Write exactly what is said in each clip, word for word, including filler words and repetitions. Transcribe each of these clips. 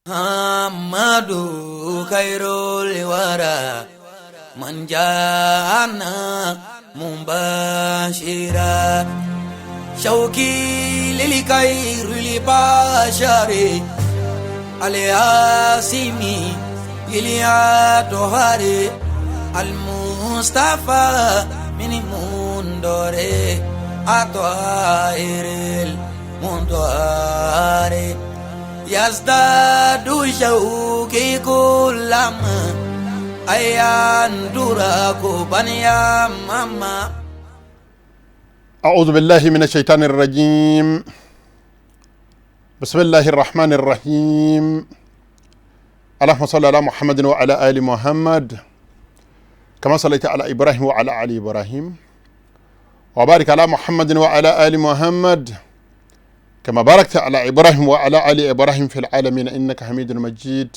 محمد خير الورى من جاءنا مبشرا. شوقي للخير البشر العاصم الأطهر المصطفى من منظر الطاهر المطهر. يزداد شوقي كلما أيان تراك بني ماما. أعوذ بالله من الشيطان الرجيم. بسم الله الرحمن الرحيم. اللهم صل على محمد وعلى آل محمد كما صليت على إبراهيم وعلى آل إبراهيم وبارك على محمد وعلى آل محمد كما باركت على إبراهيم وعلى آل إبراهيم في العالمين إنك حميد مجيد.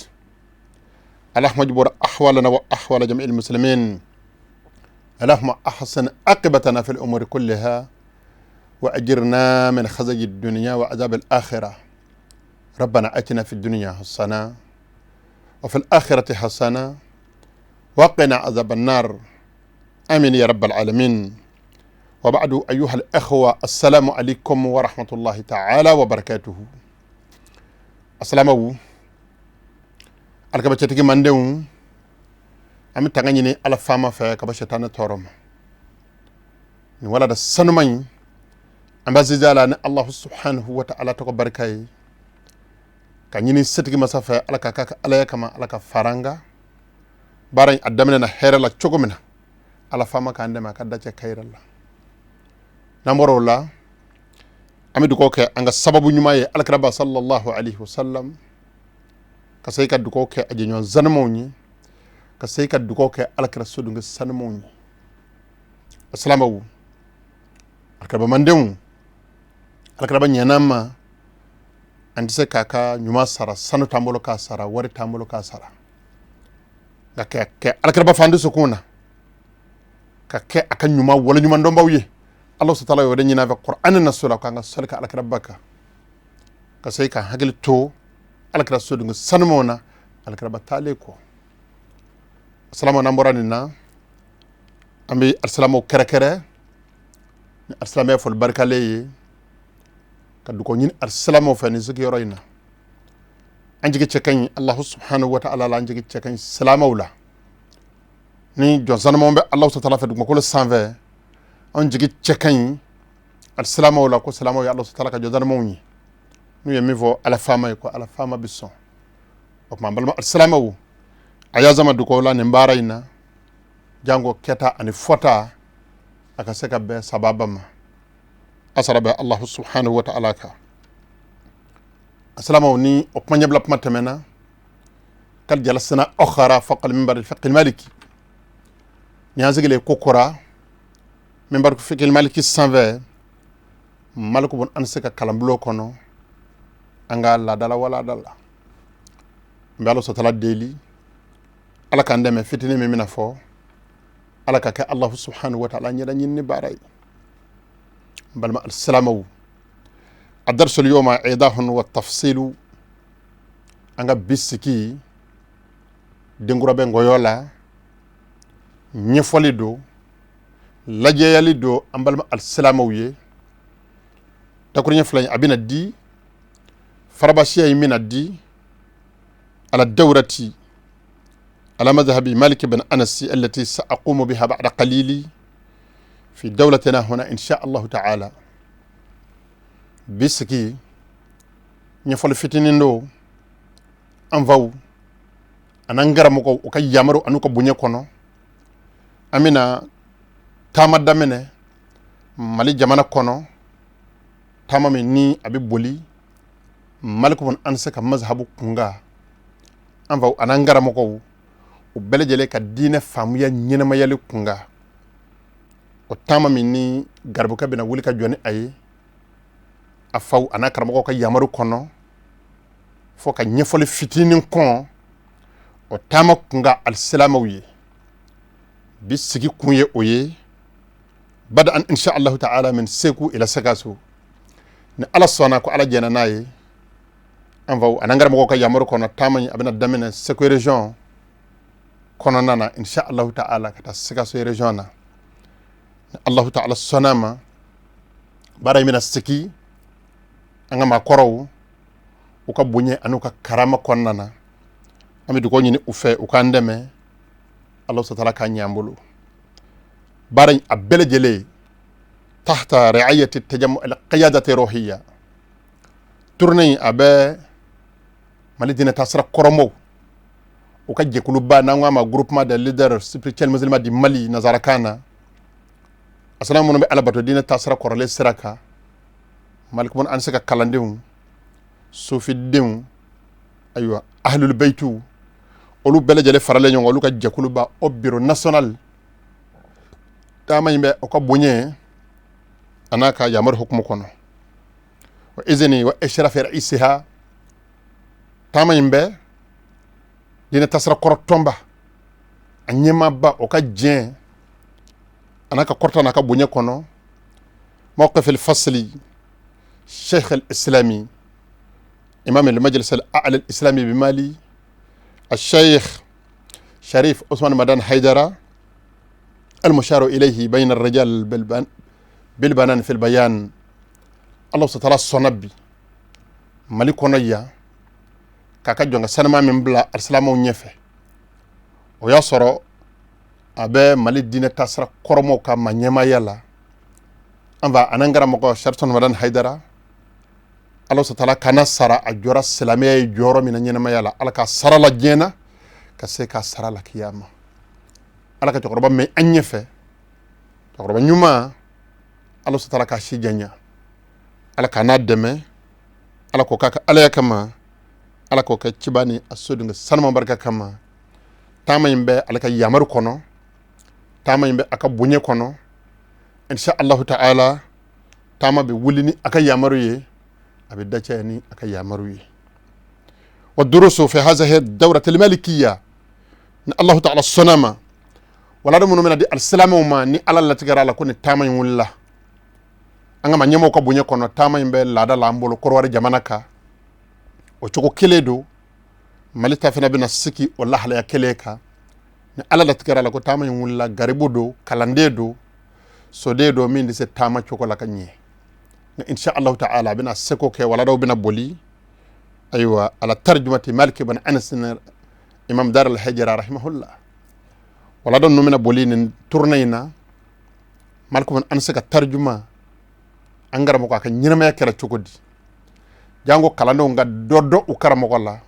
اللهم اجبر أحوالنا وأحوال جميع المسلمين. اللهم أحسن عاقبتنا في الأمور كلها وأجرنا من خزي الدنيا وعذاب الآخرة. ربنا آتنا في الدنيا حسنة وفي الآخرة حسنة وقنا عذاب النار. آمين يا رب العالمين. وبعد، أيها الإخوة، السلام عليكم ورحمة الله تعالى وبركاته. Alsilamɛw, alkaba cetigi mandew, an bi tanga ɲini Ala fama fɛ ka bɔ setane tɔɔrɔ ma. Ni wala da sanu maɲi, an bi aziza la ni Allahu subhanahu wa ta'ala tɔgɔ barika ye, ka ɲini setigi masa fɛ, Ala ka, ka, ka Ala ya kama, Ala ka fara nga. Bara in a daminɛ na hɛrɛ la cogo min na, Ala fama ka an dɛmɛ a ka dace kayira la. Nan bɔrɔ la, an bi dugawu kɛ an ka sababu ɲuman ye, Alakira ba sallallahu alaihi wasallam, ka sai ka dugawu kɛ a jɛɲɔgɔn sanumanw ye, ka sai ka dugawu kɛ Alakira sodunge sanumanw ye. Alsilamɛw, alkaba mandew, Alakira ba ɲɛna ma, an tɛ se k'a ka ɲuman sara, sanu t'an bolo k'a sara, wari t'an bolo k'a sara. Nka kɛ, kɛ Alakira ba fandi sukun na, ka kɛ a ka ɲuman wala ɲuman dɔnbaw ye. Allahu subhanahu wa ta'ala yo de ɲina fɛ Qur'an na sura ko an ka sɔli ka Alakira ba ka, ka sai ka hakili to Alakira sodunge sanumanw na, Alakira ba tale ko. Alsilamɛw, nan bɔra nin na, an bi alsilamɛw kɛrɛkɛrɛ ni alsilamɛya foli barikalen ye, ka dugawu ɲini alsilamɛw fɛ ni sigiyɔrɔ in na. An jigi cɛ ka ɲi Allahu subhanahu wa ta'ala la, an jigi cɛ ka ɲi silamɛw la. Ni jɔn sanumanw bɛ Allahu subhanahu wa ta'ala fɛ dugumakolo sanfɛ, an jigi cɛ ka ɲi alsilamɛw la, ko silamɛw ye Allahu subhanahu wa ta'ala ka jɔn sanumanw ye. N'u ye min fɔ Ala fama ye, ko Ala fama bi sɔn. O tuma, balima alsilamɛw, a ya zama dugawu la nin baara in na, jango kɛta ani fɔta, a ka se ka bɛn sababa ma. A sara bɛ Allahu subhanahu wa ta'ala kan. Alsilamɛw, ni o kuma ɲɛbila kuma tɛmɛna, kad jalasna ukhra fawqa al-minbar al-fiqh al-maliki. Ni an sigile kokora minbar fiqh al-maliki sanfɛ, Maliku bun Anasi ka kalanbulon kɔnɔ, an ka laadala wala adala. N bɛ Allahu subhanahu wa ta'ala deli, Ala k'an dɛmɛ fitini min mina fɔ, Ala ka kɛ Allahu subhanahu wa ta'ala ɲɛda ɲinini baara ye. Balima alsilamɛw, ad-darsul yawma idahun wa tafsilu. An ka bi siki, dengura bɛ ngɔyɔ la, ɲɛfɔli don, lajɛyali don, an balima alsilamɛw ye. Dakuruɲɛ fila in, a bɛna di, farabasiya in bɛna di, ala dawrati, ala madhhabi Malik bin Anas, allati sa aqumu biha ba'da qalili, fi dawlatina huna, insha Allahu ta'ala. Bi siki, ɲɛfɔli fitinin don, an faw, ani an garamɔgɔw, u ka yamaru ani u ka boɲɛ kɔnɔ, an bɛna taama daminɛ Mali jamana kɔnɔ, taama min ni a bɛ boli Maliku bun Anasi ka mazhabu kunkan. An faw ani an garamɔgɔw, u bɛɛ lajɛlen ka diinɛ faamuya ɲɛnamayali kunkan. O taama min ni garibukɛ bɛna wuli ka jɔ ni a ye, a faw ani a karamɔgɔ ka yamaru kɔnɔ, fo ka ɲɛfɔli fitinin kɔn o taama kunkan alsilamɛw ye. Bi sigi kun ye o ye, bad'an, insha Allahu ta'ala, min Seku ila Sikaso. Ni Ala sɔnna ko Ala jɛnna n'a ye, An va u, a na ngaramɔgɔ ka yamaru kɔnɔ, tamɔ in a bɛna damina Sékou région kɔnɔna na, insha Allahu Ta'ala, ka taa sika so région na. Allahu Ta'ala sɔnna ma, bara in bɛna siki, an gamaakɔrɔw, u ka bunye ani u ka karama kɔnɔna na. An bi dugawu ɲini u fɛ, u k'an dɛmɛ, Allahu Ta'ala k'a ɲa an bolo. Bara in a bɛlɛjɛlɛ, tahta ri'ayati tajammu al-qiyadati ruhiyya. Tournée in a bɛ Mali diinɛ taasira kɔrɔmɔw, u ka jɛkulu ba, n'an ko a ma Groupement des Leaders Spirituels Musulmans du Mali, nasaara kan na. Alsilamɛ minnu bɛ Ala bato diinɛ taasira kɔrɔlen sira kan, Mali kɔnɔ, an se ka kalandenw, sufidenw, ayiwa, ahlul baytu, olu bɛlɛjɛlɛ faralen ɲɔgɔn kan, olu ka jɛkulu ba, o bureau national, tamɔ in bɛ o ka bunye, a n'a ka yamaru hukumu kɔnɔ. Wa izini wa ishrafi ra'isiha. Tamɔ in bɛ diinɛ taasira kɔrɔ tɔnba, a ɲɛmaaba, o ka jɛn, a n'a ka kɔrɔta n'a ka bunye kɔnɔ. Mawqif al-fasli, Sheikh al-Islami, Imam al-Majlis al-A'la al-Islami bi Mali, al-Sheikh Sharif Usman Madan Haidara, al-musharu ilayhi bayna ar-rijal bil ban-, bil banan fil bayan. Allahu Ta'ala sɔnna bi Mali kɔnɔ yan, k'a ka jɔnka sanuma min bila alsilamɛw ɲɛfɛ. O y'a sɔrɔ a bɛ Mali diinɛ taasira kɔrɔmɔw ka maa ɲɛmaaya la. An va, a n'a ngaramɔgɔ Sharif Usman Madan Haidara, Allahu Ta'ala k'a na sara, a jɔra silamɛya ye jɔyɔrɔ min na ɲɛnamaya la, Ala k'a sara a la diɲɛ na, ka se k'a sara a la kiyama. Ala ka cɛkɔrɔba mɛn an ɲɛfɛ, cɛkɔrɔba ɲuman, Allahu Ta'ala k'a si janya, Ala k'a n'a dɛmɛ, Ala k'o k'a ka Alaya kama, Ala k'o kɛ ciba ni a so dunke sanuma barika kama. Tamɔ in bɛ ale ka yamaru kɔnɔ, tamɔ in bɛ a ka bunye kɔnɔ, insha Allahu Ta'ala, tamɔ bɛ wuli ni a ka yamaru ye, a bɛ dacaya ni a ka yamaru ye. Wa durusu fi hadhihi dawrati al-malikiyya, ni Allahu Ta'ala sɔnna ma, wala da minnu bɛna di alsilamɛw ma, ni Ala latigɛra a la ko ni tamɔ in wulila. An gamaɲɛmɔgɔw ka bunye kɔnɔ, tamɔ in bɛ laada la an bolo Korowari jamana kan. O cogo kelen don, Mali ta fana bɛna sigi o lahalaya kelen kan. Ni Ala latigɛra a la ko tamɔ in wulila, garibu don, kalanden don, soden don, min tɛ se tamɔ cogo la ka ɲɛ. Ni insha Allahu Ta'ala, a bɛna seko kɛ, waladaw bɛna boli. Ayiwa, ala tarjumati Malik ibn Anas, Imam Dar al-Hijra rahimahullah. Waladaw ninnu bɛna boli nin tournée in na. Malik ibn Anas ka tarjuma, an garamɔgɔ a ka ɲɛnamaya kɛra cogo di? Jango kalandenw ka dɔ dɔn u karamɔgɔ la,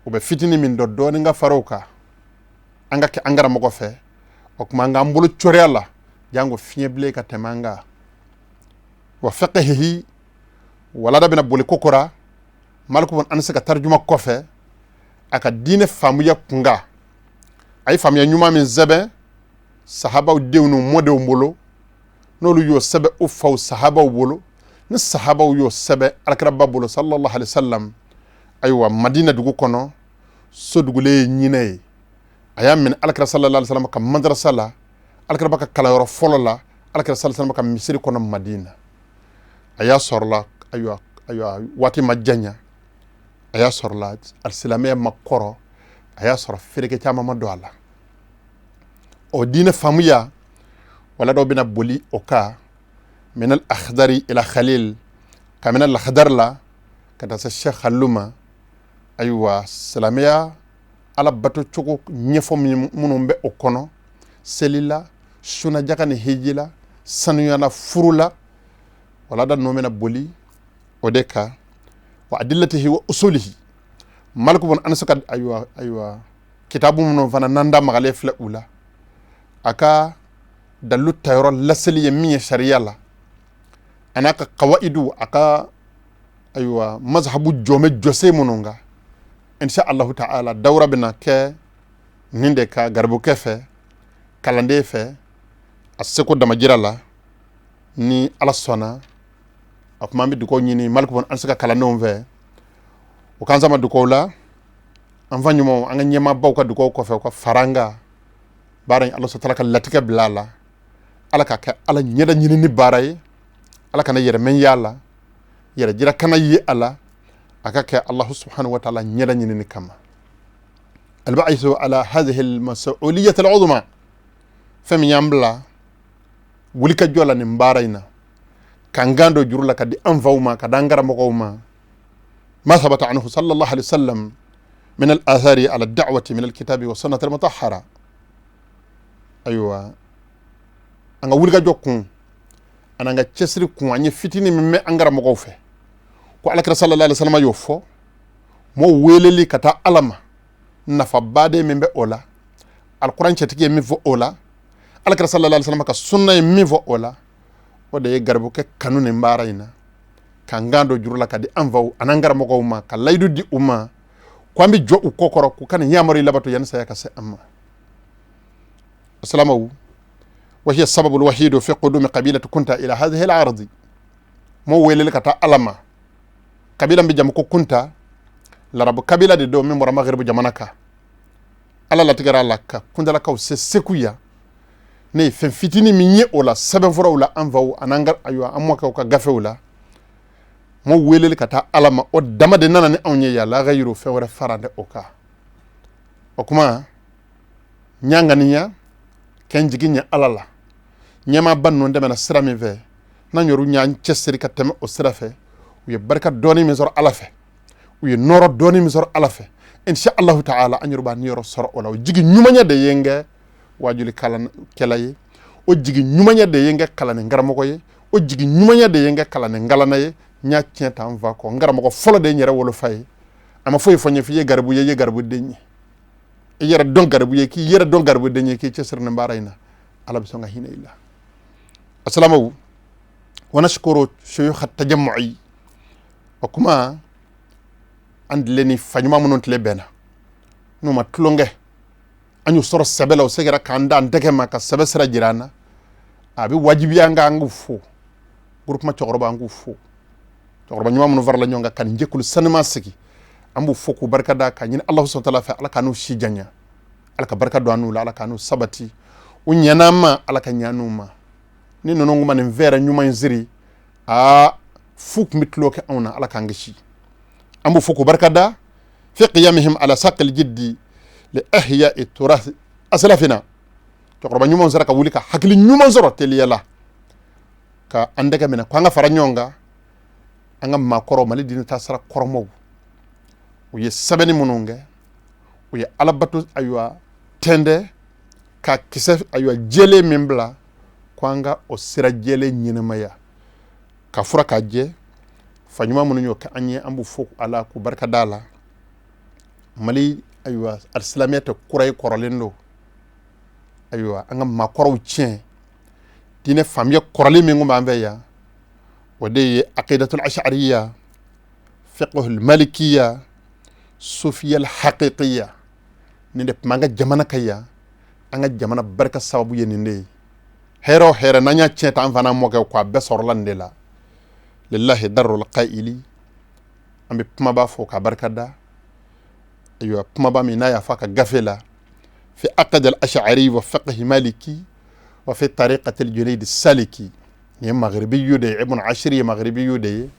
u bɛ fitini min dɔn dɔɔni ka fara o kan, an ka kɛ an garamɔgɔ fɛ, o tuma an k'an bolo cɔriya la, jango fiɲɛ bilen ka tɛmɛ an kan. Wa fiqhihi, walada bɛna boli kokora, Malik ibn Anas ka tarjuma kɔfɛ, a ka diinɛ faamuya kunkan, a ye faamuya ɲuman min sɛbɛn sahabaw denw ni mɔdenw bolo, n'olu y'o sɛbɛn u faw sahabaw bolo, ni sahabaw y'o sɛbɛn Alakira ba bolo, sallallahu alaihi wasallam, ayiwa, Madina dugu kɔnɔ, so dugulen ye ɲinɛ ye. A y'a minɛ Alakira sallallahu alaihi wasallam ka madarasa la, Alakira ba ka kalanyɔrɔ fɔlɔ la, Alakira sallallahu alaihi wasallam ka misiri kɔnɔ Madina. A y'a sɔrɔla, ayiwa, ayiwa, waati ma janya, a y'a sɔrɔla alisilamɛya ma kɔrɔ, a y'a sɔrɔ fereke caman ma don a la. O diinɛ faamuya, waladaw bɛna boli o kan, min al-Akhdari ila Khalil, ka min al-Akhdar la ka taa se Sheikh Khalil ma. Ayiwa, silamɛya Ala bato cogo ɲɛfɔ min, minnu bɛ o kɔnɔ, seli la, sunna jaka ni hiji la, sanuya la, furu la, walada ninnu bɛna boli o de kan. Wa adillatihi wa usulihi. Malik ibn Anas ka, ayiwa, ayiwa, kitabu minnu fana n'an da magalen filɛ u la, a ka dalilu tayɔrɔ laseli ye min ye sariya la, a n'a ka kawaidu, a ka, ayiwa, mazhabu jɔɔmɛ jɔse minnu kan. Insha Allahu Ta'ala, dawura bɛna kɛ nin de kan, garibukɛ fɛ, kalanden fɛ, a seko dama jira la, ni Ala sɔnna. A tuma an bɛ dugawu ɲini Malik ibn Anas ka kalandenw fɛ, u k'an sama dugawu la. An fa ɲumanw, an ka ɲɛmaabaw ka dugawu kɔfɛ, u ka fara an kan. Baara in, Ala subahana wa taala ka latigɛ bila a la. Ala k'a kɛ Ala ɲɛda ɲinini baara ye. Ala kana yɛrɛmɛn y'a la. Yɛrɛjira kana ye a la. A ka kɛ Allahu subhanahu wa ta'ala ɲɛda ɲinini kama. Al-ba'ithu ala hadhihi al-mas'uliyyati al-uzma. Fɛn min y'an bila wulikajɔ la nin baara in na, k'an gando juru la ka di an faw ma, ka di an garamɔgɔw ma. Ma thabata anhu sallallahu alayhi wa sallam min al-athari ala ad-da'wati min al-kitabi wa sunnati al-mutahhara. Aywa, an ka wulikajɔ kun, ani an ka cɛsiri kun, an ye fitini min mɛ an garamɔgɔw fɛ, ko Alakira sallallahu alayhi wa sallam y'o fɔ, mɔ weeleli ka taa Ala ma, nafa baden min bɛ o la, Alquran cɛtigi ye min fɔ o la, Alakira sallallahu alayhi wa sallam ka sunna ye min fɔ o la, o de ye garibukɛ kanu nin baara in na, k'an gando juru la ka di an faw ani an garamɔgɔw ma, ka layidu di u ma, ko an bi jɔ u kɔ kɔrɔ, k'u ka nin yamari labato yani saya ka se an ma. Alsilamɛw, wa hiya as-sababu al-wahidu fi qudumi qabilati Kunta ila hadhihi al-ardi. Mɔ weeleli ka taa Ala ma. Kabila min bi jamu ko Kunta, Larabu kabila de don min bɔra Magribu jamana kan. Ala latigɛra a la ka Kuntalakaw se seku ya. Ni fɛn fitini min ye o la sɛbɛn furaw la an faw ani an gar-, aywa, an mɔkɛw ka gafew la. Mɔ weeleli ka taa Ala ma, o dama de nana ni anw ye ya, la ghayru, fɛn wɛrɛ faralen tɛ o kan. O kuma, N y'a ŋaniya k'an jigi ɲa Ala la. Ɲɛmaa ba ninnu dɛmɛna sira min fɛ, n'an yɛrɛw y'a cɛsiri ka tɛmɛ o sira fɛ, u ye barika dɔɔni min sɔrɔ Ala fɛ, u ye nɔɔrɔ dɔɔni min sɔrɔ Ala fɛ. Insha Allahu taala, an yɛrɛw b'a niyɔrɔ sɔrɔ o la. O jigi ɲumanya de ye n kɛ waajuli kalankɛla ye, o jigi ɲumanya de ye n kɛ kalanni garamɔgɔ ye, o jigi ɲumanya de ye n kɛ kalanni ŋalana ye. N y'a tiɲɛ ta n fa kɔ, n garamɔgɔ fɔlɔ de ye n yɛrɛ wolofa ye. A ma foyi fɔ n ye f'i ye garibu ye, i ye garibu den ye. I yɛrɛ dɔn garibu ye, k'i yɛrɛ dɔn garibu den ye, k'i cɛsiri nin baara in na, Ala bɛ sɔn ka hinɛ i la. Alsilamɛw, wa nashkuru shuyukh at-tajammu'i. O kuma, an dilen ni fa ɲuman minnu tile bɛnna, n'u ma tulonkɛ, an y'u sɔrɔ sɛbɛ la, u segira k'an da an tɛgɛ ma ka sɛbɛ sira jira an na. A bɛ wajibiya an kan, an k'u fo. Groupement cɛkɔrɔba, an k'u fo. Cɛkɔrɔba ɲuman minnu farala ɲɔgɔn kan ka nin jɛkulu sanuma sigi, an b'u fo k'u barika da, ka ɲini Alahu subahana wataala fɛ, Ala k'an n'u si janya, Ala ka barika don an n'u la, Ala k'an n'u sabati. U ɲɛna an ma, Ala ka ɲɛ an n'u ma. Ni ninnu kun ma nin fɛɛrɛ ɲuman in siri, aa, fu kun bɛ tulo kɛ anw na, Ala k'an kisi. An b'u fo k'u barika da, fi qiyamihim ala saqil jiddi li ihya'i turathi aslafina. Cɛkɔrɔba ɲumanw sera ka wuli ka hakili ɲuman sɔrɔ teliya la, ka an tɛgɛ minɛ, ko an ka fara ɲɔgɔn kan, an ka maakɔrɔw, Mali diinɛ taasira kɔrɔmaw, u ye sɛbɛnni minnu kɛ, u ye Ala bato, ayiwa, tɛntɛn, ka kisɛ, ayiwa, jɛlen min bila, ko an ka o sira jɛlen ɲɛnamaya, ka fura ka jɛ. Fa ɲuman minnu y'o kɛ an ye, an b'u fo Ala k'u barika da a la. Mali, ayiwa, alsilamɛya tɛ kura ye, kɔrɔlen don. Ayiwa, an ka maakɔrɔw tiɲɛ. Diinɛ faamuya kɔrɔlen min kun b'an fɛ yan, o de ye aqidatul ash'ariya, fiqhul malikiya, sufiya al-haqiqiya. Nin de tun b'an ka jamana kan yan, an ka jamana barika sababu ye nin de ye. Hɛrɛ o hɛrɛ, n'an y'a tiɲɛ ta, an fa n'an mɔkɛw, ko a bɛɛ sɔrɔla nin de la. Lillahi darrul qaili. An bɛ kumaba fo k'a barika da. Ayiwa, kumaba min n'a y'a fɔ a ka gafe la, fi aqd al-ash'ari wa fiqh maliki wa fi tariqat al-junayd saliki. Nin ye magribiyu de ye, Ibn Ashir ye magribiyu de ye.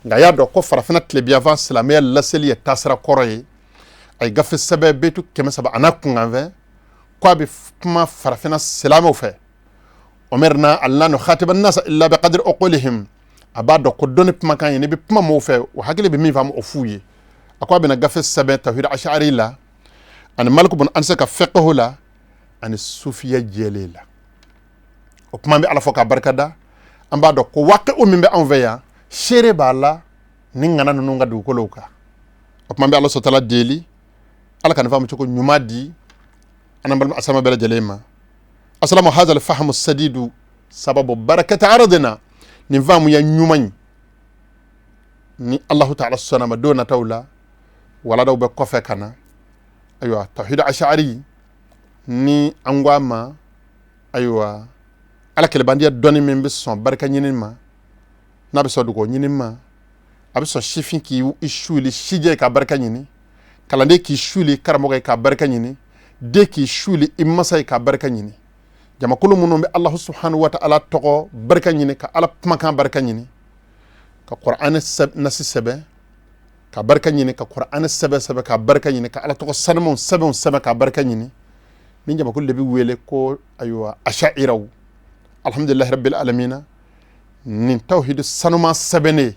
Nka a y'a dɔn ko farafinna tilebinyanfan silamɛya laseli ye taasira kɔrɔ ye. A ye gafe sɛbɛn beyitu kɛmɛ saba ani kunkan fɛ, ko a bɛ kuma farafinna silamɛw fɛ. Umirna alla nukhatiba nnasa illa bi qadri uqulihim. A b'a dɔn ko dɔnni kumakan ye, n'i bɛ kuma mɔɔw fɛ, u hakili bɛ min faamu, o f'u ye. A ko a bɛna gafe sɛbɛn tawhid ash'ari la, ani Malik bun Anas ka fiqhu la, ani sufiya jɛlen la. O kuma bɛ Ala fo k'a barika da. An b'a dɔn ko waqi'u min bɛ anw fɛ yan, seere b'a la, ni ŋana ninnu ka dugukolow kan. O kuma bɛ Ala subahana wataala deli, Ala ka nin faamu cogo ɲuman di an n'an balima alsilamɛ bɛɛ lajɛlen ma. Alsilamɛw, hadha al-fahmu sadidu sababu barakati ardina. Nin faamuya ɲuman in, ni Alahu taala sɔnna a ma don nataw la, wala dɔw bɛ kɔfɛ ka na. Ayiwa, tawhid ash'ari, ni an ko a ma, ayiwa, Ala kɛlɛbandiya dɔnni min bɛ sɔn barika ɲinini ma, n'a bɛ sɔn dugawu ɲinini ma, a bɛ sɔn sifin k'i suuli sijɛ ye k'a barika ɲini, kalanden k'i suuli karamɔgɔ ye k'a barika ɲini, den k'i suuli i masa ye k'a barika ɲini. Jamakulu minnu bɛ Alahu subahana wataala tɔgɔ barika ɲini, ka Ala kumakan barika ɲini, ka Kur'an sɛb-, nasi sɛbɛn, ka barika ɲini, ka Kur'ani sɛbɛ sɛbɛ ka barika ɲini, ka Ala tɔgɔ sanumaw sɛbɛ sɛbɛ ka barika ɲini. Ni jama kulu de bi wele ko, aywa, Asha'iraw. Alhamdulillahi Rabbil Alamina. Nin tawhidi sanuma sɛbɛ ne,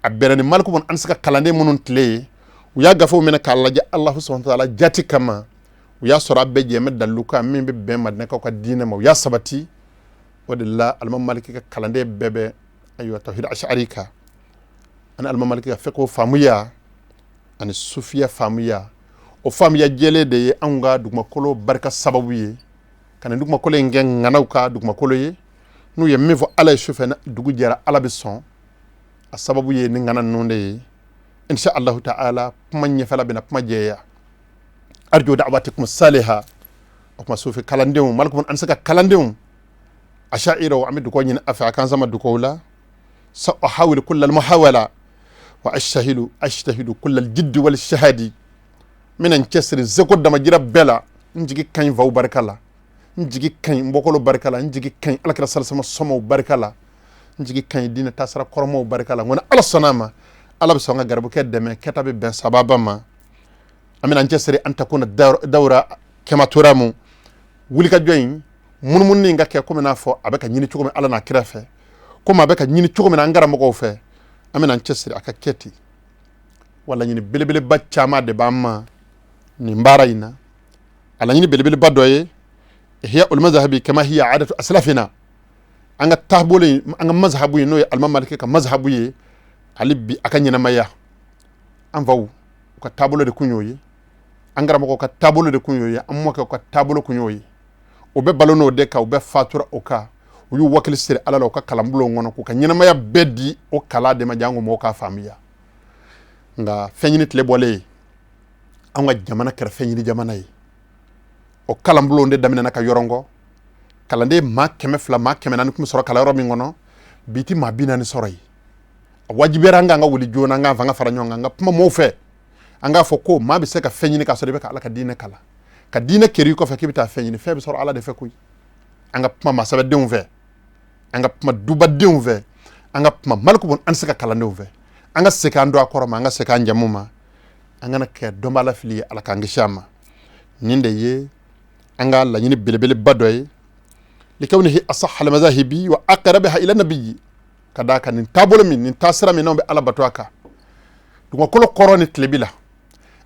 a bɛrɛ ni maliku bun ansika kalanden munun tile ye. U y'a gafew mɛnɛ k'a lajɛ Allahu subhanahu wa ta'ala jati kama. U y'a sɔrɔ a bɛ jɛmɛ dalilu kan min bɛ bɛn Madinakaw ka diinɛ ma. U y'a sabati. O de la Alimam Maliki ka kalanden bɛɛ bɛ, aywa, tawhidi Ash'ari kan. Ani Alimam Maliki ka fiqhu faamuya, ani sufiya faamuya. O faamuya jɛlen de ye anw ka dugumakolo barika sababu ye. Ka nin dugumakolo in kɛ ŋanaw ka dugumakolo ye. N'u ye min fɔ Ala ye sufɛ, ni dugu jɛra, Ala bɛ sɔn. A sababu ye nin ŋana ninnu de ye. Insha Allahu ta'ala, kuma ɲɛfɛla bɛna kuma jɛya. Arju da'watikum saliha. O kuma sufi kalandenw, maliku bun ansika kalandenw. Asha'iraw, an bɛ dugawu ɲini a fɛ, a k'an sama dugawu la. Sa uhawil kullal muhawala. Wa ashtahidu, ashtahidu kullal jiddi wal shahadi. N bɛna n cɛsiri zeko dama jira bɛɛ la. N jigi ka ɲi vaw barika la. N jigi ka ɲi n bɔkɔlo barika la. N jigi ka ɲi Alakira sallallahu alaihi wasallam sɔnmaw barika la. N jigi ka ɲi diinɛ taasira kɔrɔmaw barika la. Ŋɔni Ala sɔnna a ma, Ala bɛ sɔn ka garibu kɛ dɛmɛ, kɛta bɛ bɛn sababa ma. An bɛna an cɛsiri an takuna dawra, dawra kɛma tora mu. Wulikajɔ in, munumunu in ka kɛ komi n'a fɔ a bɛ ka ɲini cogo min Ala n'a kira fɛ, komi a bɛ ka ɲini cogo min na an karamɔgɔw fɛ, an bɛna an cɛsiri a ka kɛ ten. Wa laɲini belebeleba caman de b'an ma nin baara in na. A laɲini belebeleba dɔ ye, ihya ul mazhabi kama hiya adatu aslafina. An ka taabolo in, an ka mazhabu in, n'o ye Alimam Maliki ka mazhabu ye, hali bi a ka ɲɛnamaya. An faw, u ka taabolo de kun y'o ye. An karamɔgɔw ka taabolo de kun y'o ye. An mɔkɛw ka taabolo kun y'o ye. U bɛ balo n'o de kan, u bɛ fatura o kan. U y'u wakili siri Ala la, u ka kalanbulonw kɔnɔ, k'u ka ɲɛnamaya bɛɛ di o kala de ma, janko mɔɔw k'a faamuya. Nka fɛn ɲini tile bɔlen, anw ka jamana kɛra fɛn ɲini jamana ye. O kalanbulonw de daminɛna ka yɔrɔngɔ. Kalanden maa kɛmɛ fila, maa kɛmɛ naani kun bɛ sɔrɔ kalan yɔrɔ min kɔnɔ, bi ti maa bi naani sɔrɔ yen. A wajibiyara an kan, an ka wuli joona, an k'an fanga fara ɲɔgɔn kan, an ka kuma mɔɔw fɛ. An k'a fɔ ko maa bɛ se ka fɛn ɲini k'a sɔrɔ i bɛ ka Ala ka diinɛ kalan. Ka diinɛ keri i kɔfɛ k'i bɛ taa fɛn ɲini, fɛn bɛ sɔrɔ Ala de fɛ koyi. An ka kuma maasɛbɛdenw fɛ. An ka kuma dubadenw fɛ. An ka kuma maliku bun ansika kalandenw fɛ. An ka segin an dɔn a kɔrɔ ma, an ka segin an jamu ma. An kana kɛ dɔnbaala fili ye, Ala k'an kisi a ma. Nin de ye an ka laɲini belebeleba dɔ ye. Likawnihi asahhal mazahibi wa aqrabiha ila nabiyyi. Ka d'a kan nin taabolo min, nin taasira min, n'anw bɛ Ala bato a kan dugumakolo kɔrɔ ni tilebi la,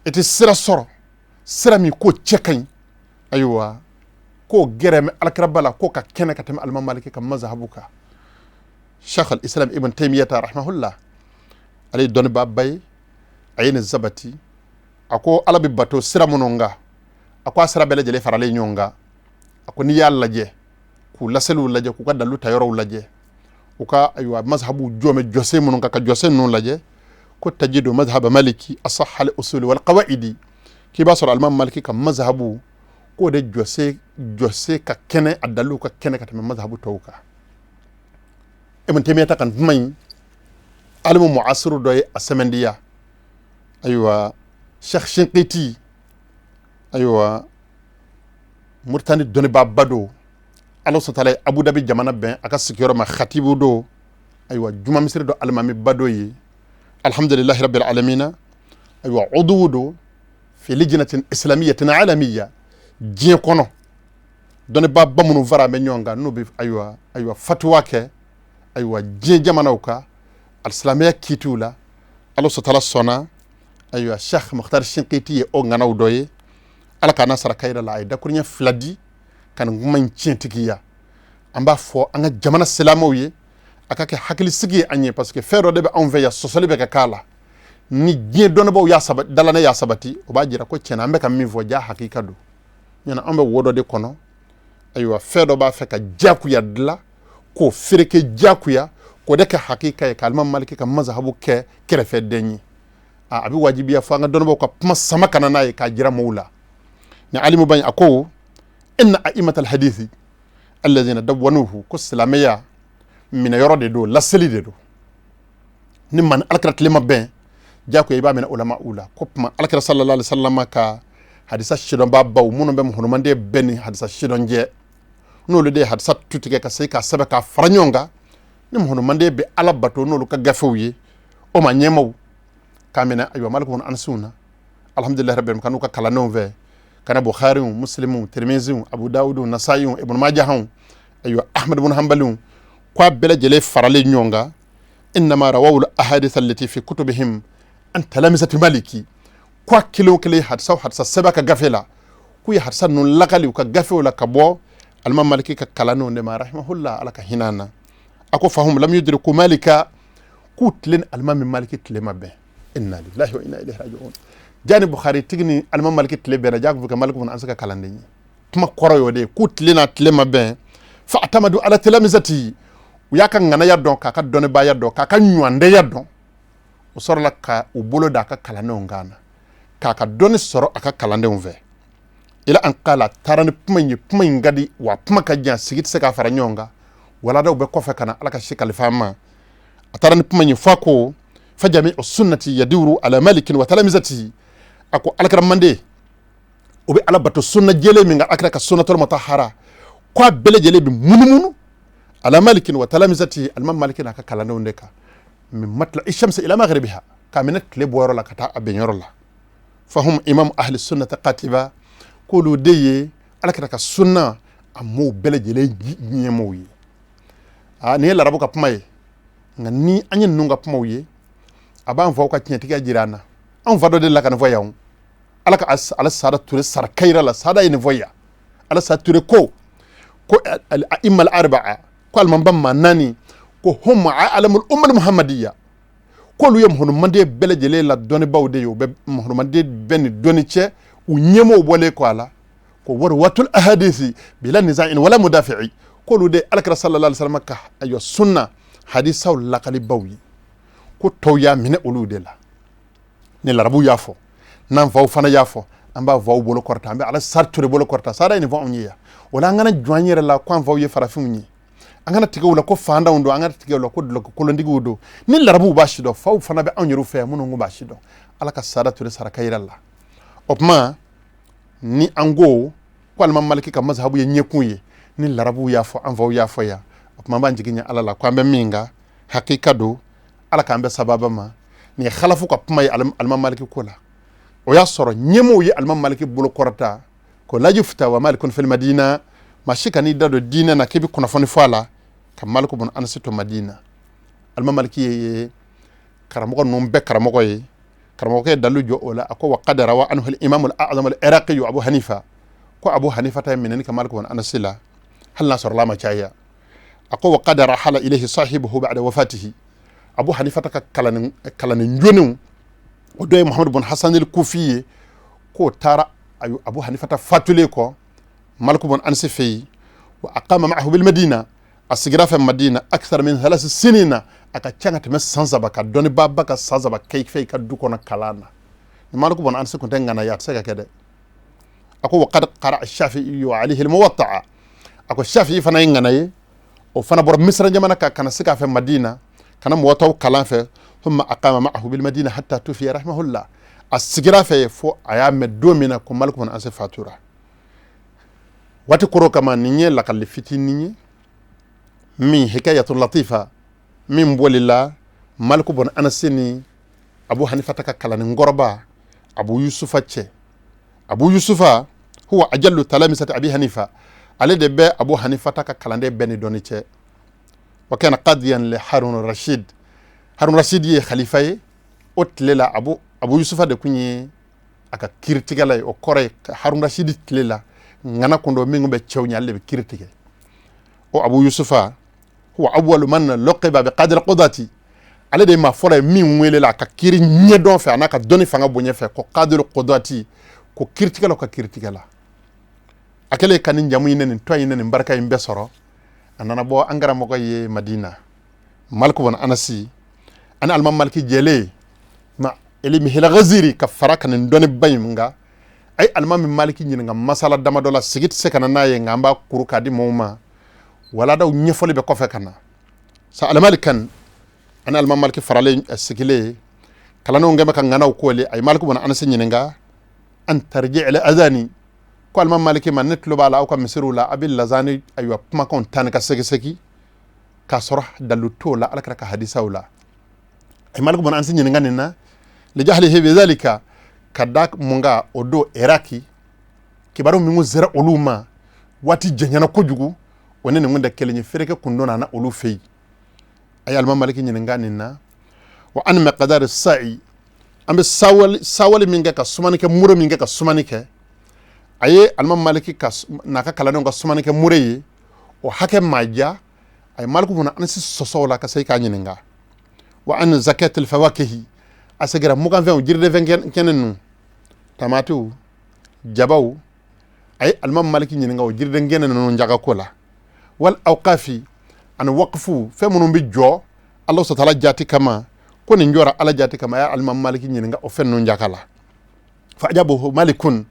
i tɛ sira sɔrɔ, sira min k'o cɛ ka ɲi. Ayiwa, k'o gɛrɛmɛ Alakira ba la, k'o ka kɛnɛ ka tɛmɛ Alimam Maliki ka mazhabu kan. Sheikh al-Islam Ibn Taymiyata rahimahullah, ale ye dɔnnibaa ba ye, a ye nin sabati. A ko Ala bɛ bato sira minnu kan, a ko a sira bɛɛ lajɛlen faralen ɲɔgɔn kan. A ko n'i y'a lajɛ, k'u laseliw lajɛ, k'u ka dalilu ta yɔrɔw lajɛ, u ka, ayiwa, mazhabu jɔmɛ jɔse minnu kan, ka jɔse ninnu lajɛ, ko tajidu mazhaba Maliki asahhal usuli wal qawaidi, k'i b'a sɔrɔ Alimam Maliki ka mazhabu, k'o de jɔse, jɔse ka kɛnɛ, a dalilu ka kɛnɛ ka tɛmɛ mazhabu tɔw kan. Ibn Taymiyata kan kuma in, alimu mu'asiru dɔ ye a sɛmɛntiya. Ayiwa, Sheikh Shinqiti, ayiwa, Muritani dɔnnibaa ba don. Ala subahanahu wa taala ye Abu Dhabi jamana bɛn a ka sigiyɔrɔ ma, khatibu don. Ayiwa, juma misiri don, alimami ba don ye. Alhamdulillahi rabbil alamina. Ayiwa, uduwu don fi lijnatin islamiyatin alamiya. Diɲɛ kɔnɔ, dɔnnibaa ba minnu faralen bɛ ɲɔgɔn kan, n'u bɛ, ayiwa, ayiwa, fatuwa kɛ, ayiwa, diɲɛ jamanaw kan, alisilamɛya kiitiw la, Ala subahanahu wa taala sɔnna, ayiwa, Sheikh Mukhtar Shinqiti ye o ŋanaw dɔ ye, Ala k'a n'a sara kayira la, a ye dakuruɲɛ fila di, ka nin kuma in tiɲɛtigiya. An b'a fɔ an ka jamana silamɛw ye, a ka kɛ hakilisigi ye an ye, parce que fɛn dɔ de bɛ anw fɛ yan, sɔsɔli bɛ ka k'a la. Ni diɲɛ dɔnnibaaw y'a saba, dalanɛ y'a sabati, o b'a jira ko tiɲɛna, an bɛ ka min fɔ, ja hakika don. Ɲɔna, an bɛ wo dɔ de kɔnɔ, ayiwa, fɛn dɔ b'a fɛ ka diyakuya dilan, k'o fereke diyakuya, k'o de kɛ hakika ye, ka Alimam Maliki ka mazhabu kɛ kɛrɛfɛden ye. A, a bɛ wajibiya fo an ka dɔnnibaaw ka kuma sama ka na n'a ye, k'a jira mɔɔw la. Ni alimu ba in, a ko, inna a'immatal hadisi, alladhina dawwanuhu, ko silamɛya minɛ yɔrɔ de don, laseli de don. Ni maa ni Alakira tilema bɛn, jakoya i b'a minɛ ulama'u la. Ko tuma Alakira sallallahu alaihi wasallam ka hadisa sidɔnbaa baw minnu bɛ muhunumanden bɛɛ ni hadisa sidɔnjɛ, n'olu de ye hadisa tutigɛ ka segin k'a sɛbɛn k'a fara ɲɔgɔn kan, ni muhunumanden bɛ Ala bato n'olu ka gafew ye, o maa ɲɛmaw, Ka mina, aywa, Malik bun Anas na. Alhamdulillahi Rabbil Alamin, ka nu ka kalandenw ve. Ka na Bukhari un, Muslim un, Tirmizi un, Abu Dawud un, Nasa'i un, Ibn Majah un, aywa, Ahmad bun Hanbal un. Kwa bele jele farale nyonga. Innama rawawul ahadith allati fi kutubihim an talamizati Maliki. Kwa kilo kile hadisa, hadisa seba ka gafe la. Kuyi hadisa nun lakali ka gafe la ka bo Alimam Maliki ka kalandenw de ma rahimahullah, Ala ka hina na. Ako fahum lam yudriku Malika. Ku tileni Alimami Maliki tile ma be. Inna lillahi wa inna ilayhi raji'un. Jani Bukhari tigini Alimami Maliki tile be na, ja ku fika Malik bun Anas ka kalande nyi. Tuma koro yo de, ku tilena tile ma be. Fa atamadu ala talamizati. U ya ka ngana ya don, ka ka doni ba ya don, ka ka nyuande ya don. U soro la ka u bolo da ka kalandenw ngana. Ka ka doni soro a ka kalandenw ve. Ila an qala, tara ni puma nyi, puma nyi ngadi, wa puma ka jan sigit se ka fara nyonga. Wala da u be kofe kana, Ala ka si kalifa ma. A tara ni puma nyi fa ko, fa jami'u sunnati yaduru ala Malikin wa talamizatihi. Ako Alakira mande. U be Ala batu sunna jele mi nga Alakira ka sunnatul mutahhara. Kwa bele jele bi munu munu. Ala Malikin wa talamizatihi, Alimam Maliki na ka kalandenw de ka. Min matla'i shamsi ila maghribiha. Ka mina tile bo yoro la kata a ben yoro la. Fahum imamu ahli sunnati qatiba. Kulu de ye, Alakira ka sunna, a mo bele jele nyi-, nyemo ye. A, ni larabu ka puma ye. Nga ni anyi nunga puma ye. A ba an vaw ka tiɲɛ tigi a jira na. An va do de la ka ni voya un. Ala ka as-, Ala sada ture sara kaira la, sada ye ni voya. Ala sada ture ko. Ko al, al a'imma al arba'a. Ko alimam ba ma nani. Ko hum a'lamul umma al muhammadiyya. K'olu ye Muhammadu mande bɛɛ lajɛlen la dɔnnibaw de ye, u bɛ Muhammadu mande bɛ ni dɔnni cɛ, u ɲɛmɔgɔw bɔlen kɔ a la, ko wa ruwatul ahadisi bila niza'in wala mudafi'i, k'olu de Alakira sallallahu alaihi wasallam ka, ayiwa, sunna hadisaw lakalibaw ye, ko tɔw y'a minɛ olu de la. Ni larabuw y'a fɔ, n'an faw fana y'a fɔ, an b'a fɔ aw bolo kɔrɔta, an bɛ Ala Sari Ture bolo kɔrɔta, Sari ye nin fɔ anw ye yan. O la, an kana jɔ an yɛrɛ la ko an faw ye farafinw ye. An kana tigɛ u la ko fantanw don, an kana tigɛ u la ko dulɔki kolontigiw don. Ni larabuw b'a si dɔn, faw fana bɛ anw yɛrɛw fɛ yan minnu tun b'a si dɔn. Ala ka Sari Ture sara ka yira la. O tuma, ni an ko, ko Alimami Maliki ka mazhabu ye ɲɛkun ye, ni larabuw y'a fɔ, an faw y'a fɔ yan, o tuma, an b'an jigi ɲa Ala la, ko an bɛ min kan, hakika don, Ala k'an bɛn sababa ma. Nin ye khalafu ka kuma ye Alim-, Alimami Maliki ko la. O y'a sɔrɔ ɲɛmɔgɔw ye Alimami Maliki bolo kɔrɔta, ko la yufta wa Malikun fil Madina, maa si kan'i da don diinɛ na k'i bɛ kunnafoni fɔ a la, ka Maliku bun Anasi to Madina. Alimami Maliki ye, ye karamɔgɔ ninnu bɛɛ karamɔgɔ ye, karamɔgɔkɛ ye dalilu jɔ o la, a ko, wa qad rawa anhu al-imam al-a'zam al-iraqi Abu Hanifa, ko Abu Hanifa ta ye minɛni kɛ Maliku bun Anasi la, hali n'a sɔrɔla a ma caya. A ko, wa qad rahala ilayhi sahibuhu ba'da wafatihi. Abu Hanifa ta ka kalanden, kalanden jɔnenw, o dɔ ye Muhammad bun Hasan al-Kufi ye, k'o taara Abu Hanifa ta fatulen kɔ, Maliku bun Anasi fɛ yen, wa aqama ma'ahu bil Madina, a sigira a fɛ Madina, akthar min thalasi sinina, a ka ca ka tɛmɛ san saba, ka dɔnnibaaba ka san saba kɛ a fɛ yen, ka du kɔnɔ kalan na. Ni Maliku bun Anasi tun tɛ ŋana ye, a tɛ se ka kɛ dɛ. A ko, wa qad qara'a Shafi'i alayhi al-Muwatta'a. A ko Shafi'i fana ye ŋana ye, o fana bɔra Misira jamana kan, ka na sigi a fɛ Madina, ka na Muwattaw kalan a fɛ, thumma aqama ma'ahu bil Madina hatta tuwuffiya rahimahullah. A sigira a fɛ yen fo a y'a mɛn don min na ko Maliku bun Anasi fatura. Waati kɔrɔ kama, nin ye lakali fitini ye, min hikayatun latifa, min bɔli la Maliku bun Anasi ni Abu Hanifa ta ka kalanden kɔrɔba Abu Yusufa cɛ. Abu Yusufa huwa ajallu talamizati Abi Hanifa. Ale de bɛ Abu Hanifa ta ka kalanden bɛɛ ni dɔnni cɛ. Wa kana qadiyan li Harun Rashid. Harun Rashid ye khalifa ye. O tile la Abu, Abu Yusufa de tun ye a ka kiiritigɛla ye, o kɔrɔ ye, Harun Rashidi tile la, ŋana kundo min tun bɛ cɛw ɲɛ, ale de bɛ kiiri tigɛ. O Abu Yusufa, huwa awwalu man luqiba bi Qadil Qudati. Ale de ye maa fɔlɔ ye min welela a ka kiiri ɲɛdɔn fɛ, a n'a ka dɔnni fanga bonya fɛ, ko Qadil Qudati, ko kiiritigɛlaw ka kiiritigɛla. A kɛlen ka nin jamu in ni nin tɔn in ni nin barika in bɛɛ sɔrɔ, a nana bɔ an karamɔgɔ ye Madina. Maliku bun Anasi, ani Alimami Maliki jɛlen, ma'a ilmihil ghaziri, ka fara ka nin dɔnniba in kan. A ye Alimami Maliki ɲininka masala damadɔ la, sigi tɛ se ka na n'a ye, nka an b'a kuru k'a di maaw ma. Wala dɔw ɲɛfɔli bɛ kɔfɛ ka na. Sa Alimami Maliki kan, ani Alimami Maliki faralen, eh, sigilen, kalandenw kɛlen bɛ ka ŋanaw koli, a ye Maliku bun Anasi ɲininka, an tarji'il adhani. Ko Alimami Maliki, ma ne tulo b'a la aw ka misiriw la, a bɛ lazani, ayiwa, kumakanw taa ni ka sɛgisɛgi, k'a sɔrɔ dalilu t'o la Alakira ka hadisaw la. A ye Maliku bun Anasi ɲininka nin na, Li jahlihi bi dhalika, ka da munga o do eraki, kibaru mingu zera olu ma, wati jenyana kojugu, o nene ngunda kele nyi fereke kundo nana olu fei. Ayi Alimam Maliki nyininga nina, wa an miqdari sa'i, an be sawali, sawali minga ka sumani ke, mure minga ka sumani ke. Ayi Alimam Maliki ka s-, na ka kalandenw ka sumani ke mure ye, o hake maja, ayi Maliku bun Anasi soso la ka sai ka nyininga. Wa an zakatil fawakihi, a se gira mugan fɛnw, jiriden fɛn kɛn-, kɛnɛnw, tamatiw, jabaw, ayi Alimam Maliki nyininga o jiriden kɛnɛnw njaga ko la. Wal awqafi, ani waqfu, fɛn minnu bi jɔ, Allahu subhanahu wa ta'ala jati kama, ko ni jɔra Ala jati kama, ayi Alimam Maliki nyininga o fɛn ninnu njaga la. Fa ajabahu Malikun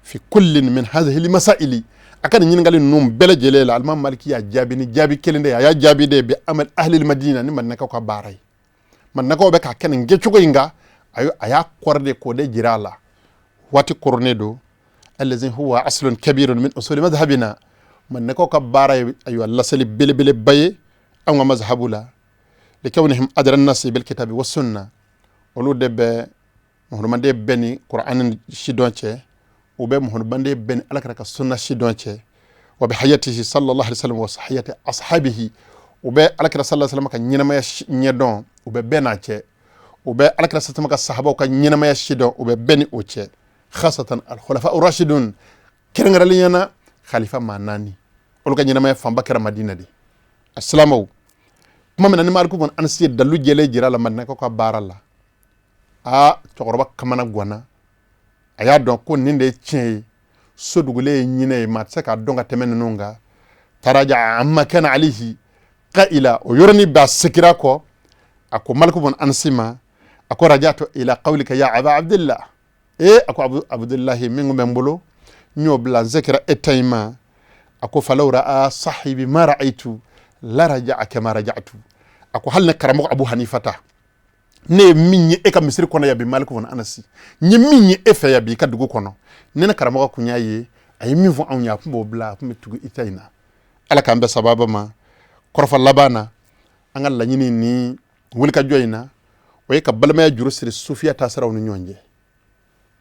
fi kullin min hadhihi al-masaili. A ka ni nyiningali ninnu bɛlɛjele la, Alimam Maliki y'a jaabi ni jaabi kelen de, a y'a jaabi de bi amal ahli al-Madina, ni Madinakaw ka baara ye. Madinakaw bɛ ka kɛnɛ nge cogo in ga, a y'a kɔrɔ de k'o de jira a la. Waati koronnen don, allazi huwa aslun kabirun min usuli madhhabina. Madinakaw ka baara ye, ayiwa, laseli belebeleba ye, anw ka mazhabu la. Li kawnihim adra an-nasi bil kitabi was sunna. Olu de bɛ muhurumanden bɛ ni Kur'ani sidɔn cɛ, u bɛ muhurumanden bɛ ni Alakira ka sunna sidɔn cɛ, wa bi hayatihi sallallahu alaihi wasallam wa hayati ashabihi, u bɛ Alakira sallallahu alaihi wasallam ka ɲɛnamaya si-, ɲɛdɔn, u bɛ bɛɛ n'a cɛ, u bɛ Alakira sallallahu alaihi wasallam ka sahabaw ka ɲɛnamaya sidɔn, u bɛ bɛɛ ni o cɛ, khasatan al-khulafa ar-rashidun, kɛrɛnkɛrɛnnenya na khalifa maa naani, olu ka ɲɛnamaya fanba kɛra Madina de. Alisilamɛw, tuma min na ni Maliku bun Anasi ye dalilu jɛlen jira a la Madinakaw ka baara la, Aa, cɛkɔrɔba kamana gwana. A y'a dɔn ko nin de ye tiɲɛ ye. So dugulen ye ɲinɛ ye, maa tɛ se k'a dɔn ka tɛmɛ ninnu kan. Taraja'a amma kana alayhi qaila, o yɔrɔnin bɛɛ a segira a kɔ. A ko Maliku bun Anasi ma, a ko, raja'tu ila qawlika ya Aba Abdillah. Ee, a ko, Abu Abdillahi, min kun bɛ n bolo, n y'o bila n segira e ta in ma. A ko, falaw ra'a sahibi ma ra'aytu la raja'a kama raja'tu. A ko, hali ne karamɔgɔ Abu Hanifata, ne ye min ye e ka misiri kɔnɔ yan bi, Maliku bun Anasi, n ye min ye e fɛ yan bi i ka dugu kɔnɔ, ne ne karamɔgɔ kun y'a ye, a ye min fɔ anw ye, a kun b'o bila, a kun bɛ tugu i ta in na. Ala k'an bɛn sababa ma. Kɔrɔfɔ laban na, an ka laɲini ni wulikajɔ in na, o ye ka balimaya juru siri sufiya taasiraw ni ɲɔgɔn cɛ.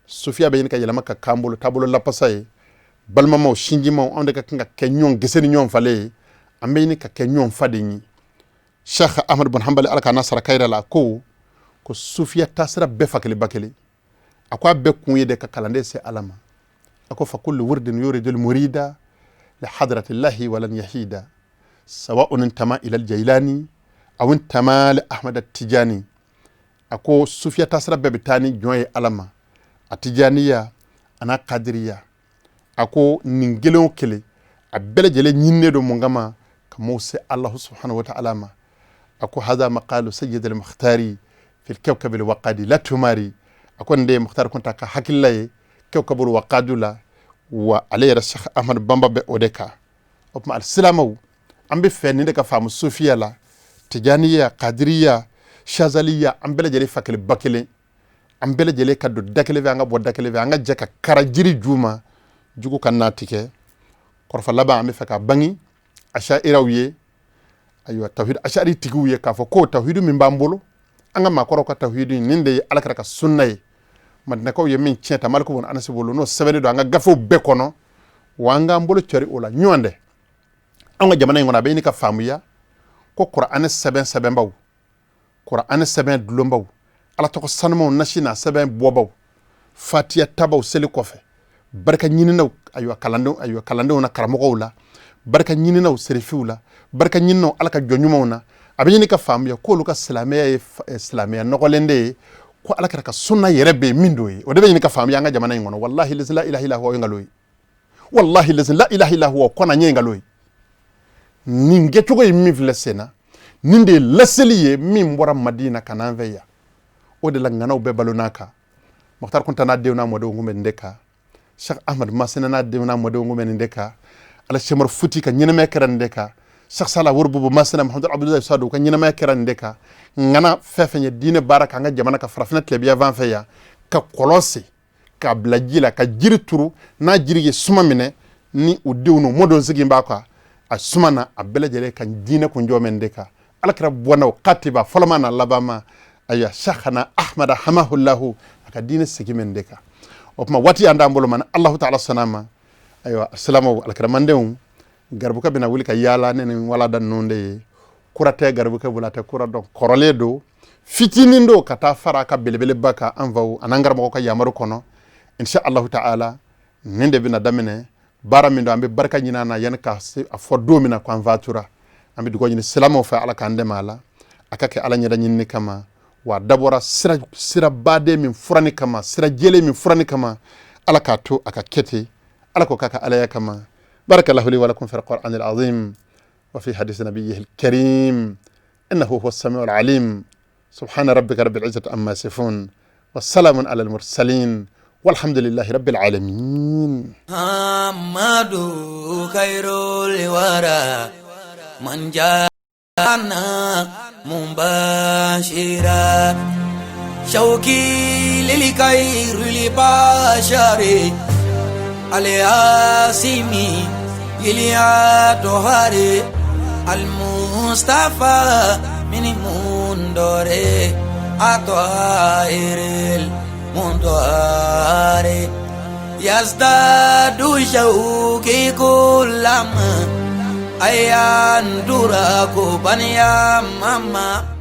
Sufiya bɛ ɲini ka yɛlɛma ka kɛ an bolo taabolo lafasa ye. Balimamaw, sinjimaw, anw de ka kan ka kɛ ɲɔgɔn gese ni ɲɔgɔn falen ye. An bɛ ɲini ka kɛ ɲɔgɔn fa de ye. Sheikh Ahmad bun Hanbali, Ala k'a n'a sara kayira la, a ko, ko sufiya taasira bɛɛ fa kelen ba kelen. A ko a bɛɛ kun ye de ka kalanden se Ala ma. A ko, fa kullu wirdin yuridul murida li hadratillahi walan yahida, sawa'un intama ilal Jaylani aw intama li Ahmad Tijani. A ko sufiya taasira bɛɛ bɛ taa ni jɔn ye Ala ma, a Tijaniya, a n'a Kadiriya. A ko nin kelen o kelen, a bɛɛ lajɛlen ɲininen don mun kama, ka maaw se Alahu subhanahu wa ta'ala ma. A ko hadha maqalu sayyidil mukhtari fil kawkabil waqadi la tumari. A ko nin de ye Mukhtar Kunta ka hakilila ye, kawkabul waqadu la, wa ale yɛrɛ Sheikh Ahmad Bamba bɛ o de kan. O tuma alisilamɛw, an bɛ fɛ nin de ka faamu sufiya la, Tijaniya, Kadiriya, Shazaliya, an bɛɛ lajɛlen fa kelen ba kelen. An bɛɛ lajɛlen ka don da kelen fɛ, an ka bɔ da kelen fɛ, an ka jɛ ka kara jiri ju ma, jugu kana na tigɛ. Kɔrɔfɔ laban, an bɛ fɛ ka bange Asha'iraw ye, ayiwa, tawhid Asha'iri tigiw ye, k'a fɔ ko tawhidu min b'an bolo, an ka maakɔrɔw ka tawhidu, nin de ye Alakira ka sunna ye, Madinakaw ye min tiɲɛ ta Maliku bun Anasi bolo, n'o sɛbɛnnen don an ka gafew bɛɛ kɔnɔ, wa an k'an bolo cɔri o la ɲɔgɔn dɛ. Anw ka jamana in kɔnɔ, a bɛ ɲini ka faamuya ko Kur'ani sɛbɛn sɛbɛnbaaw, Kur'ani sɛbɛn dulonbaaw, Ala tɔgɔ sanumanw nasi n'a sɛbɛn bɔbaaw, Fatiya tabaaw seli kɔfɛ, barika ɲininaw, ayiwa, kalandenw, ayiwa, kalandenw na karamɔgɔw la, barika ɲininaw serifiw la, barika ɲininaw Ala ka jɔn ɲumanw na, a bɛ ɲini ka faamuya k'olu ka silamɛya ye fa-, eh, silamɛya nɔgɔlen de ye, ko Alakira ka sunna yɛrɛ bɛ yen min don ye. O de bɛ ɲini ka faamuya an ka jamana in kɔnɔ. Walahi lazi la ilaha illa huwa, o ye nkalon ye. Walahi lazi la ilaha illa huwa, o kɔnɔ ɲɛ ye nkalon ye. Nin kɛcogo in min filɛ sen na, nin de ye laseli ye min bɔra Madina ka na an fɛ yan. O de la ŋanaw bɛɛ balo n'a kan. Mukhtar Kunta n'a denw n'a mɔdenw kun bɛ nin de kan. Sheikh Ahmad Masina n'a denw n'a mɔdenw kun bɛ nin de kan. Ala Sheikh Umar Futi ka ɲɛnamaya kɛra nin de kan. Sheikh Sala Wari Bubu Masina, Muhammadu Abudulayi Sadu ka ɲɛnamaya kɛra nin de kan. Ŋana fɛn fɛn ye diinɛ baara kɛ an ka jamana kan, farafinna tilebinyanfan fɛ yan, ka kɔlɔn sen, k'a bila ji la, ka jiri turu, n'a jiri ye suma minɛ, ni u denw n'u mɔdenw sigi b'a kan, a suma na, a bɛɛ lajɛlen ka diinɛ kun jɔ mɛ nin de kan. Alakira bɔnnaw, katiba, fɔlɔma n'a labanma, Aywa, Sheikhana Ahmada hamahullahu, aka diine sigimende ka. O kuma wati anda ambolo mana Allahu Ta'ala sanama. Aywa, alsilaamaw alkaramandenw, garbuka bina wili ka yala nini wala dan nunde. Kura te garbuka bula te kura don korole do. Fitinin do ka taa fara ka belebele ba ka anvaw anangara mɔgɔ ka yamaru kono. Insha Allahu Ta'ala, ninde bina damine. Bara min do an bi barka nyina na yan ka se a fo do mina ko an vatura. An bi dugo nyini silaamaw fɛ Ala ka ande mala. Aka ke Ala nyada nyini kama. Wa dabora sira, sira bade min furani kama, sira jele min furani kama. Ala ka to aka kete. Ala ko kaka Ala ya kama. بارك الله لي ولكم في القرآن العظيم وفي حديث نبيه الكريم إنه هو السميع العليم. سبحان ربك رب العزة عما يصفون وسلام على المرسلين والحمد لله رب العالمين. محمد خير الورى من جاءنا مبشرا شوقي للخير البشر العاصم للأطهار المصطفى من منظر الطاهر المطهر يزداد شوقي كلما أيا أدرك بني ماما.